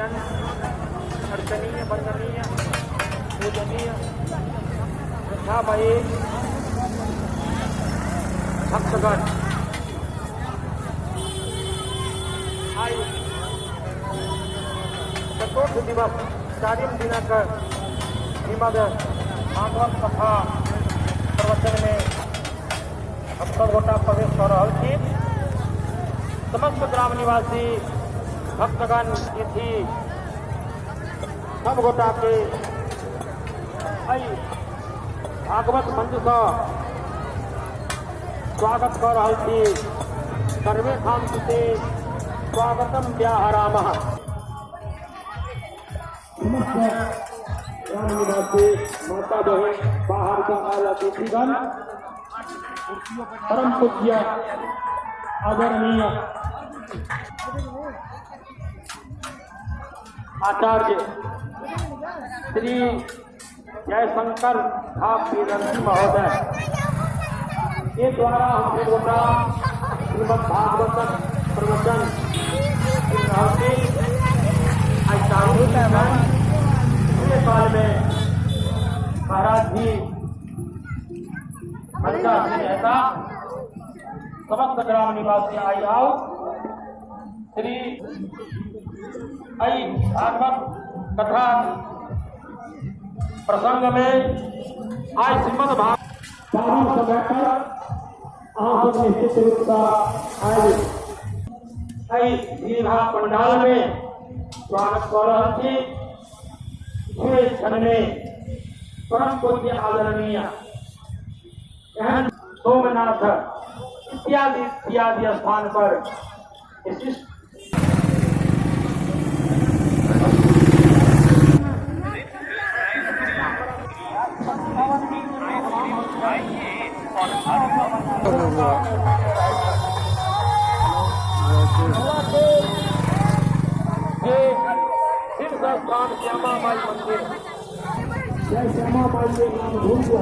अत्यंत अर्चनीय, वंदनीय, पूजनीय, श्रद्धामयी भक्तगण, आइ चतुर्थ दिवस, चारिम दिनक श्रीमद भागवत कथा प्रवचन में हम सब गोटा प्रवेश कऽ रहल छी। समस्त ग्राम निवासी, भक्तगण, अतिथि सब गोटा के एहि भागवत मंच सँ स्वागत कऽ रहल छी। सर्वेषां कृते स्वागतम व्याहरामः। समस्त ग्राम निवासी, माता बहन, बाहर का आयल अतिथिगण, परम पूज्य आदरणीय आचार्य श्री जयशंकर झा प्रियदर्शी महोदय के द्वारा हम सब गोटा श्रीमद् भागवतक प्रवचन सुनि रहल छी। आइ चारिम दिन छनि। काल में महाराज जी मंचासीन हेता। समस्त ग्राम निवासी आइ आउ। श्री एहि भागवत कथा प्रसंग में आइ श्रीमद भाग चारिम समय पर अहाँ सब निश्चित रूपसँ आइ एहि दीर्घा पंडाल में स्वागत कऽ रहल छी। किछुए क्षण में परम पूज्य आदरणीय एहन सोमनाथ इत्यादि इत्यादि स्थान पर विशिष्ट जे शीर्ष स्थान श्यामा माई मंदिर, जय श्यामा माई के नाम धूम को।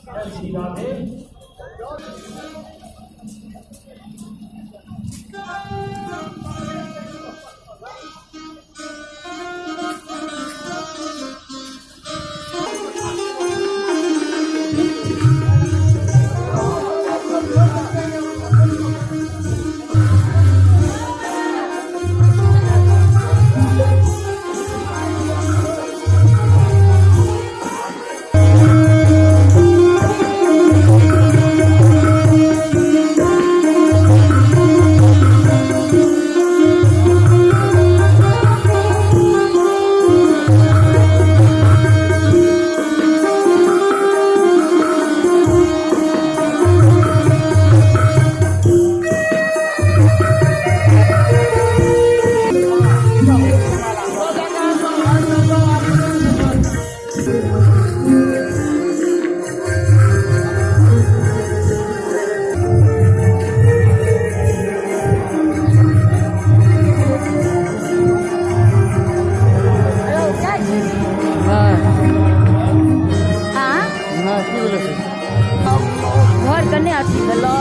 जय श्री राधे। घर कने अथी भेलो।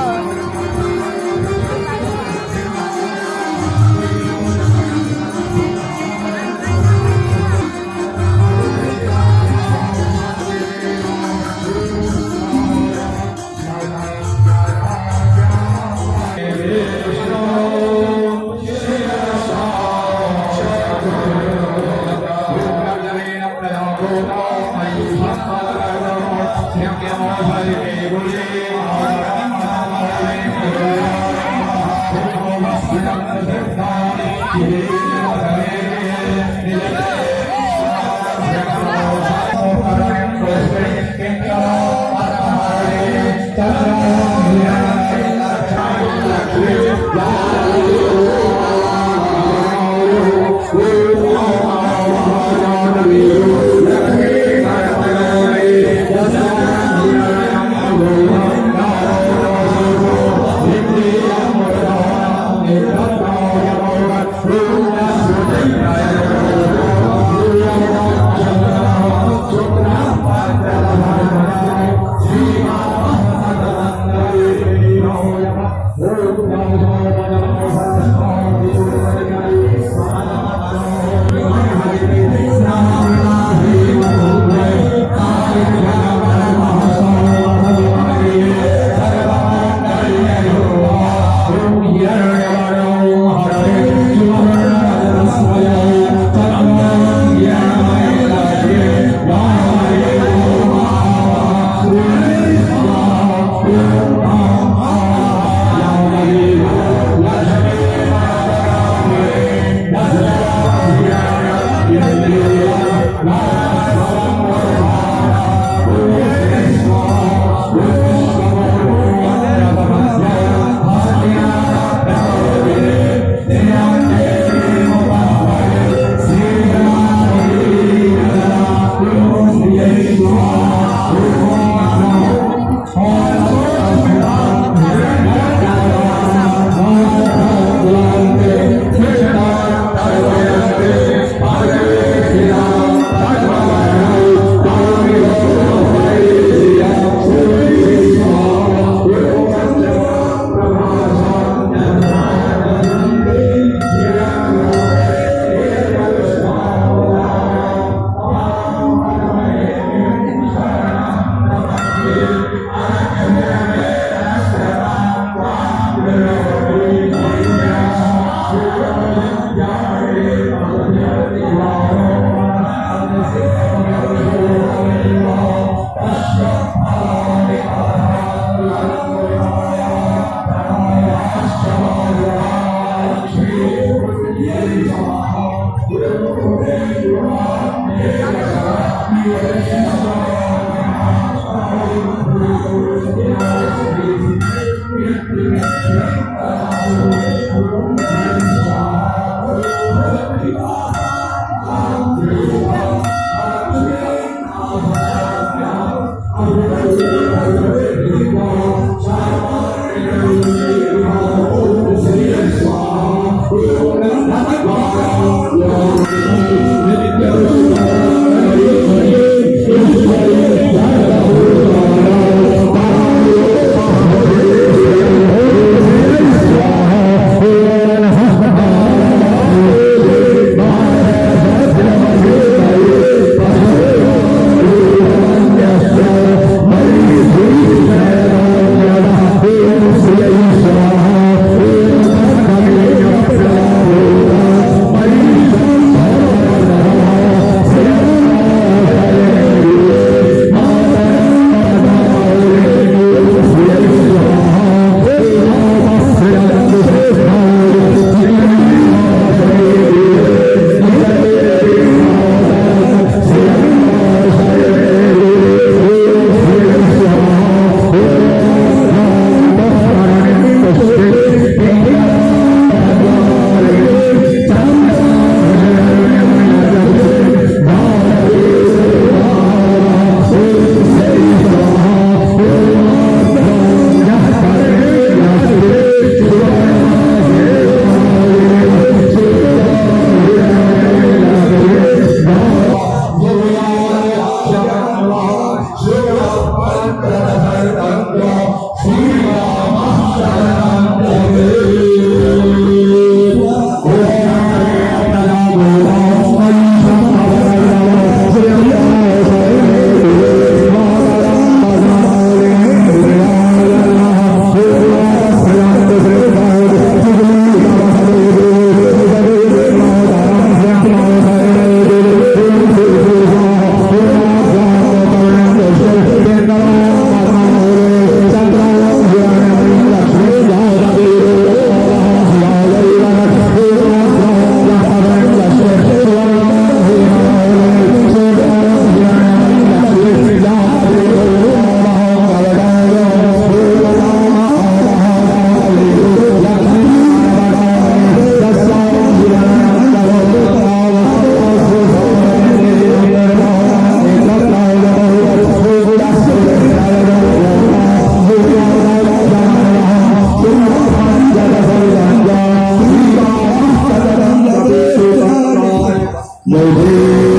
Modi.